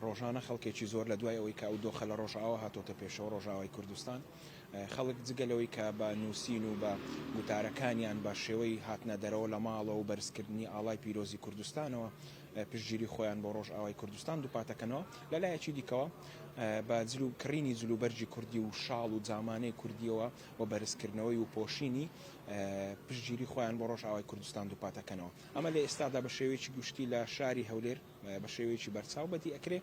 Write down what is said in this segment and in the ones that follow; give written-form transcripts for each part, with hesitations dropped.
ڕۆژانە خەڵکێکی زۆر لە دوای ئەوەی کە ئەو دۆخە لە ڕۆژئاوا هاتۆتە پێشەوە، ڕۆژئاوای کوردستان، خەڵک جگە لەوەی کە بە نووسین و بە گوتارەکانیان بە شێوەی هاتنە دەرەوە لە ماڵەوە و بەرزکردنی ئاڵای پیرۆزی کوردستانەوە پشتگیری خۆیان بۆ ڕۆژئاوای کوردستان دووپاتەکەنەوە، لە لایەکی دیکەوە بە جل و کڕینی جلوبەرگی کوردی و شاڵ و جامانەی کوردیەوە و بەرزکردنەوەی و پۆشینی پشتگیری خۆیان بۆ ڕۆژئاوای کوردستان دووپاتەکەنەوە. ئەمە لە ئێستادا بە شێوەیەکی گشتی لە شاری هەولێر بە شێوەیەکی بەرچاو بەدی ئەکرێ.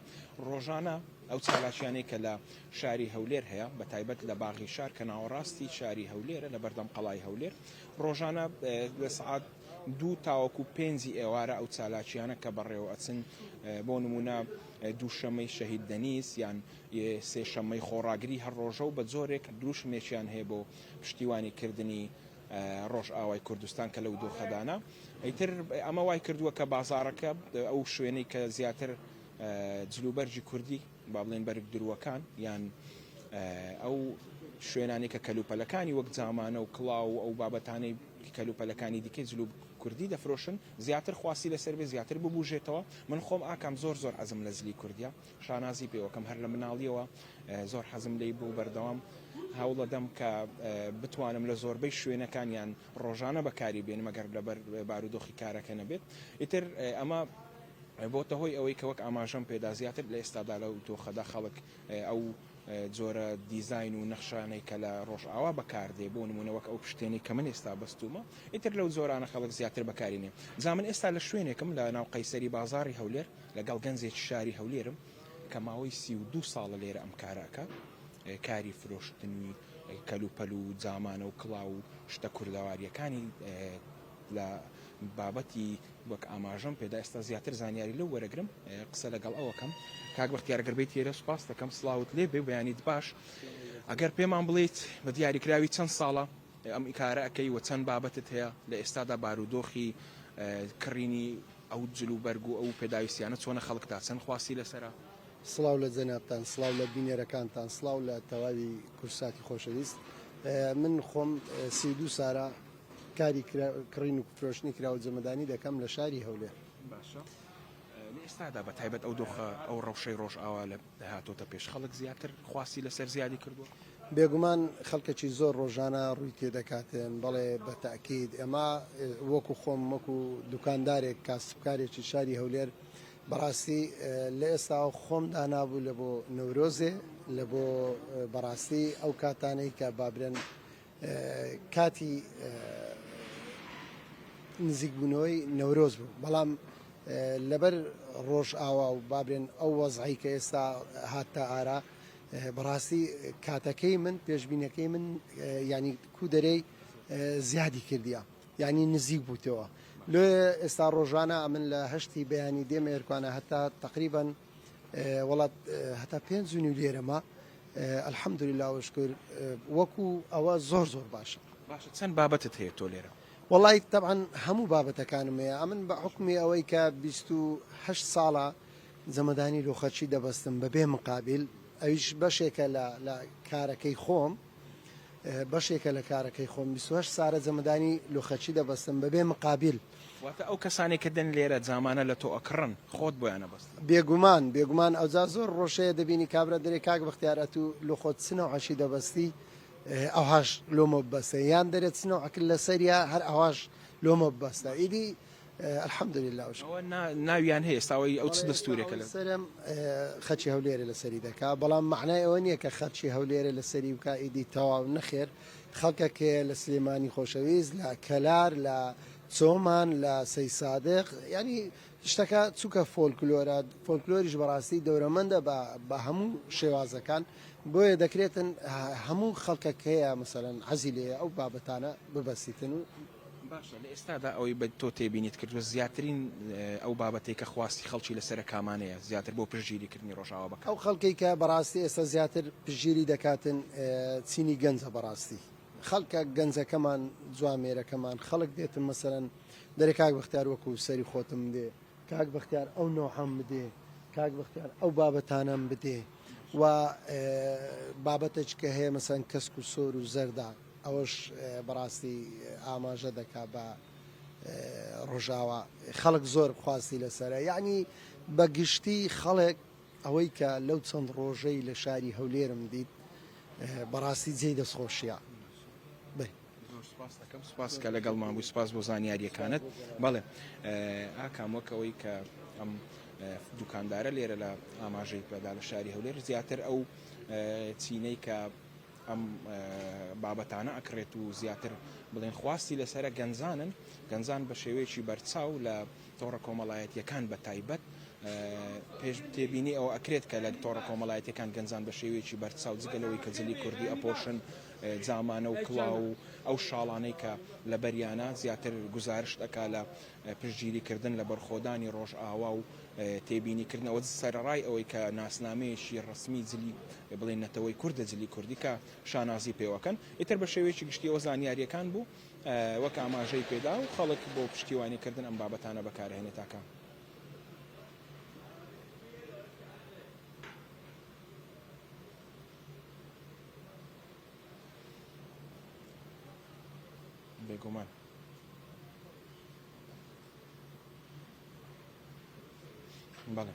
ڕۆژانە ئەو چالاکیانەی کە لە شاری هەولێر هەیە بە تایبەت لە باغی شار کە ناوەڕاستی شاری هەولێرە لە بەردەم قەڵای هەولێر ڕۆژانە لە سەعات دوو تاوەکو پێنجی ئێوارە ئەو چالاکیانە کە بەڕێوە ئەچن بۆ نمونە دووشەمەی شەهید دەنیز یان سێشەمەی خۆڕاگری هەر ڕۆژە و بە جۆرێک دروشمێکیان هەیە بۆ پشتیوانی کردنی ڕۆژئاوای کوردستان کە لەو دۆخەدانە ئیتر ئەمە وای کردووە کە بازاڕەکە ئەو شوێنەی کە زیاتر جلوبەرگی کوردی با بڵێن بەرگ دروەکان یان ئەو شوێنانی کە کەلوپەلەکانی وەک جامانە و کڵاو و ئەو بابەتانەی کەلوپەلەکانی دیکەی جلو کوردی دەفرۆشن زیاتر خواستی لەسەر بێ زیاتر ببوژێتەوە من خۆم ئاکام زۆر زۆر عەزم لە زلی کوردیە شانازی پێوەکەم هەر لە مناڵیەوە زۆر حەزم لێی بوو بەردەوام هەوڵەدەم کە بتوانم لە زۆربەی شوێنەکان یان ڕۆژانە بەکاری بێنم ئەگەر لەبەر بارودۆخی کارەکە نەبێت ئیتر ئەمە بۆتە هۆی ئەوەی کە وەک ئاماژەم پێدا زیاتر لە ئێستادا لەو دۆخەدا خەڵک ئەو جۆرە دیزاین و نەخشانەی کە لە ڕۆژئاوا بەکاردێ بۆ نمونە وەک ئەو پشتێنەی کە من ئێستا بەستومە ئیتر لەو جۆرانە خەڵک زیاتر بەکاری نێ جا من ئێستا لە شوێنێکم لە ناو قەیسەری بازاڕی هەولێر لەگەڵ گەنجێکی شاری هەولێرم کە ماوەی 32 ساڵە لێرە ئەم کارە ئەکات کاری فرۆشتنی کەلوپەل و جامانە و کڵاو و شتە کوردەوارییەکانی لە بابەتی وەک ئاماژەم پێدا ئێستا زیاتر زانیاری لەو وەرەگرم قسە لەگەڵ ئەوەکەم کاک بەختیار گەر بیت لێرە سوپاس دەکەم سڵاوت لێ بێ بەیانیت باش ئەگەر پێمان بڵیت بە دیاریکراوی چەند ساڵە ئەم کارە ئەکەی و چەند بابەتت هەیە لە ئێستادا بارودۆخی کڕینی ئەو جل و بەرگ و ئەو پێداویستیانە چۆنە خەڵک تا چەند خواستی لەسەرە؟ سڵاو لە جەنابتان سڵاو لە بینەرەکانتان سڵاو لە تەواوی کوردساتی خۆشەویست من خۆم 32 سارە کاری کڕین و فرۆشتنی کراوە جەمەدانی دەکەم لە شاری هەولێر. باشە لە ئێستادا بە تایبەت ئەو دۆخە ئەو ڕەوشەی ڕۆژئاوا لە هاتۆتە پێش خەڵک زیاتر خواستی لەسەر زیادی کردووە؟ بێگومان خەڵکەکی زۆر ڕۆژانە ڕووی تێدەکاتن بەڵێ بە تەئکید ئێمە وەکو خۆم وەکو دوکاندارێک کاسبکارێکی شاری هەولێر بەڕاستی لە ئێستاوە خۆم دانابوو لە بۆ نەورۆزێ لە بۆ بەڕاستی ئەو کاتانەی کە بابرێن کاتی نزیکبوونەوەی نەورۆز بوو بەڵام لەبەر ڕۆژئاوا و بابرێن ئەو وەزعی کە ئێستا هاتە ئارا بەڕاستی کاتەکەی من پێشبینەکەی من ینی کو دەرەی زیادی کردیە یعنی نزیک بووتەوە لێ ئێستا ڕۆژانە ئەمن لە هەشتی بەیانی دێمە ئێرکانە هەتا تقریبان وڵات هەتا پێنج و نیو لێرەمە الحمدللە وشکر وەکو ئەوە زۆر زۆر باشە. باشە چەند بابەتت هەیە تۆ لێرە؟ وەڵای تەبعەن هەموو بابەتەکانم هەیە ئەمن بە حوکمی ئەوەی کە 28 ساڵە جەمەدانی لۆخەرچی دەبەستم بەبێ مقابل ئەویش بەشێکە لە لە کارەکەی خۆم بەشێکە لە کارەکەی خۆم 28 سارە جەمەدانی لۆخەرچی دەبەستم بەبێ مقابل. واتە ئەو کەسانەی کە دێن لێرە جامانە لە تۆ ئەکڕن خۆت بۆیان ئەبەستی؟ بێگومان بێگومان ئەوجا زۆر ڕۆژ هەیە دەبینی کابرا دەرێ کاک بەختیار ئەتوو لۆ خۆت چ نەوعەکی دەبەستی ئەوهاش لۆمە ببەستە یان دەرێ چ نەوعەکت لەسەریە هەر ئەوهاش لۆمە ببەستە ئیدی الحمدللە وشکر. ئەوە ناویان هەیە ئێستا ئەوەی ئەو چ دەستورێکە لە. سەرم خەرکی هەولێرە لەسەری دەکا بەڵام مەعنای ئەوە نییە کە خەرکی هەولێرە لەسەری بکا ئیدی تەواو نەخێر خەڵکەک هەیە لە سلێمانی خۆشەویست لە کەلار لە چۆمان لە سەیسادق یانی شتەکە چونکە فۆلکلۆرە، فۆلکلۆریش بەڕاستی دەورەمەندە بە بە هەموو شێوازەکان، بۆیە دەکرێتن هەموو خەڵکەک هەیە مەسەلەن حەزی لێیە ئەو بابەتانە ببەستیتن و. باشە لە ئێستادا ئەوەی بە تۆ تێبینیت کردووە زیاترین ئەو بابەتەی کە خواستی خەڵکی لەسەرە کامانەیە زیاتر بۆ پشتگیری کردنی ڕۆژئاوا بەکار. ئەو خەڵکەی کە بەڕاستی ئێستا زیاتر پشتگیری دەکاتن چینی گەنجە بەڕاستی خەڵکە گەنجەکەمان جوامێرەکەمان خەڵک دێتن مەسەلەن دەرێ کاک بەختیار وەکو سەری خۆتم بدێ کاک بەختیار ئەو نەوعەم بدێ کاک بەختیار ئەو بابەتانەم بدێ و بابەتێک کە هەیە مەسەن کەسک و سۆر و زەردا ئەوەش بەڕاستی ئاماژە دەکا بە ڕۆژاوا خەڵک زۆر خواستی لەسەرە یعنی بە گشتی خەڵک. ئەوەی کە لەو چەند ڕۆژەی لە شاری هەولێرم دیت بەڕاستی جێی دەستخۆشیە. بەری. زۆر سوپاست دەکەم سوپاس کە لەگەڵمان بووی سوپاس بۆ زانیاریەکانت بەڵێ ئاکام وەک ئەوەی کە ئەم دوکاندارە لێرە لە ئاماژەی پێدا لە شاری هەولێر زیاتر ئەو چینەی کە ئەم بابەتانە ئەکڕێت و زیاتر بڵێن خواستی لەسرە گەنجانن گەنجان بە شێوەیەکی بەرچاو لە تۆڕە کۆمەڵایەتیەکان بە تایبەت پێش تێبینی ئەوە ئەکرێت کە لە تۆڕە کۆمەڵایەتیەکان گەنجان بە شێوەیەکی بەرچاو جگە لەوەی کە جلی کوردی ئەپۆشن جامانە و کڵاو و ئەو شاڵانەی کە لەبەریانە زیاتر گوزارشت ئەکا لە پشتگیری کردن لە بەرخۆدانی ڕۆژئاوا و تێبینی کردن ئەوە سەرەڕای ئەوەی کە ناسنامەیەکی ڕەسمی جلی بڵێن نەتەوەی کوردە جلی کوردی کە شانازی پێوەکەن ئیتر بە شێوەیەکی گشتی ئەوە زانیاریەکان بوو وەک ئاماژەی پێدا و خەڵک بۆ پشتیوانی کردن ئەم بابەتانە بەکارهێنێت تاکە. بێگومان. بەڵێ.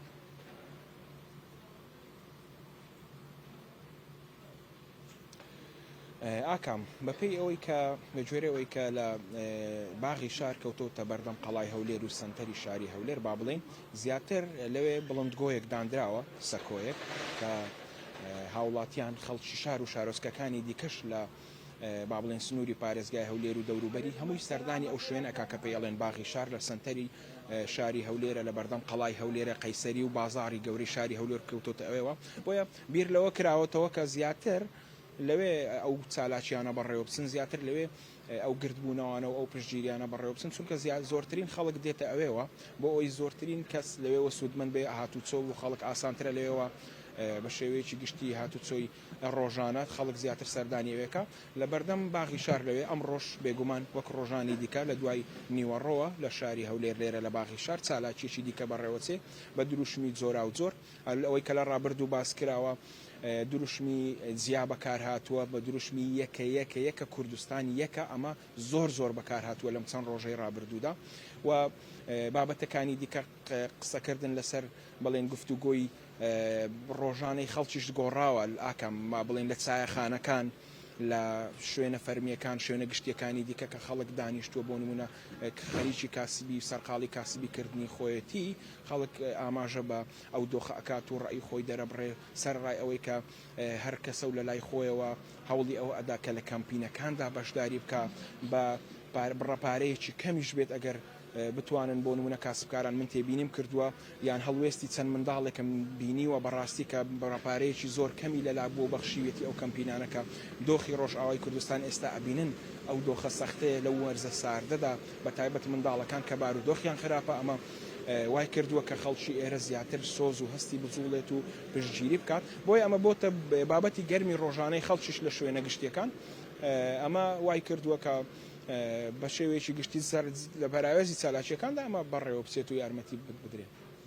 ئاکام، بەپێی ئەوەی کە بە گوێرەی ئەوەی کە لە باغی شار کەوتۆتە بەردەم قەڵای هەولێر و سەنتەری شاری هەولێر با بڵێین زیاتر لەوێ بڵندگۆیەک دانراوە سەکۆیەک کە هاوڵاتیان خەڵکی شار و شارۆچکەکانی دیکەش لە با بڵێن سنووری پارێزگای هەولێر و دەوروبەری هەمووی سەردانی ئەو شوێن ئەکا کە پێی ئەڵێن باغی شار لە سەنتەری شاری هەولێرە لە بەردەم قەڵای هەولێرە قەیسەری و بازاڕی گەورەی شاری هەولێر کەوتۆتە ئەوێوە بۆیە بیر لەوە کراوەتەوە کە زیاتر لەوێ ئەو چالاکیانە بەڕێوە بچن زیاتر لەوێ ئەو گردبوونەوانە و ئەو پشتگیریانە بەڕێوە بچن چونکە زیاد زۆرترین خەڵک دێتە ئەوێوە بۆ ئەوەی زۆرترین کەس لەوێوە سوودمەند بێ هاتوچۆ و خەڵک ئاسانترە لەوێوە بە شێوەیەکی گشتی هاتوچۆی ڕۆژانە خەڵک زیاتر سەردانی ئەوێکا لە بەردەم باغی شار لەوێ ئەمڕۆش بێگومان وەک ڕۆژانی دیکە لە دوای نیوەڕۆوە لە شاری هەولێر لێرە لە باغی شار چالاکیەکی دیکە بەڕێوەچێ بە دروشمی جۆراوجۆر ئەوەی کە لە ڕابردوو باس کراوە دروشمی جیا بەکارهاتووە بە دروشمی یەکە یەکە یەکە کوردستان یەکە ئەمە زۆر زۆر بەکارهاتووە لەم چەند ڕۆژەی ڕابردوودا و بابەتەکانی دیکە قسەکردن لەسەر بڵێن گفتوگۆی ڕۆژانەی خەڵکیش گۆڕاوە ئاکام ما بڵێن لە چایەخانەکان لە شوێنە فەرمییەکان، شوێنە گشتییەکانی دیکە کە خەڵک دانیشتووە، بۆ نموونە خەریکی کاسبی و سەرقاڵی کاسبی کردنی خۆیەتی، خەڵک ئاماژە بە ئەو دۆخە ئەکات و ڕەئی خۆی دەرەبڕێ، سەرەڕای ئەوەی کە هەر کەسە و لە لای خۆیەوە هەوڵی ئەوە ئەدا کە لە کەمپینەکاندا بەشداری بکا بە بڕە پارەیەکی کەمیش بێت ئەگەر بتوانن بۆ نمونە کاسبکاران من تێبینیم کردووە یان هەڵوێستی چەند منداڵێکم بینیوە بەڕاستی کە بڕە پارەیەکی زۆر کەمی لەلا بووە و بەخشیویەتی ئەو کەمپینانە کە دۆخی ڕۆژئاوای کوردستان ئێستا ئەبینن ئەو دۆخە سەختەیە لەو وەرزە ساردەدا بە تایبەت منداڵەکان کە بارودۆخیان خراپە ئەمە وای کردووە کە خەڵکی ئێرە زیاتر سۆز و هەستی بجوڵێت و پشتگیری بکات بۆیە ئەمە بۆتە بابەتی گەرمی ڕۆژانەی خەڵکیش لە شوێنە گشتیەکان ئەمە وای کردووە کە بە شێوەیەکی گشتی لە پەراوێزی چالاکییەکاندا ئەمە بەڕێوە بچێت و یارمەتی بدرێت.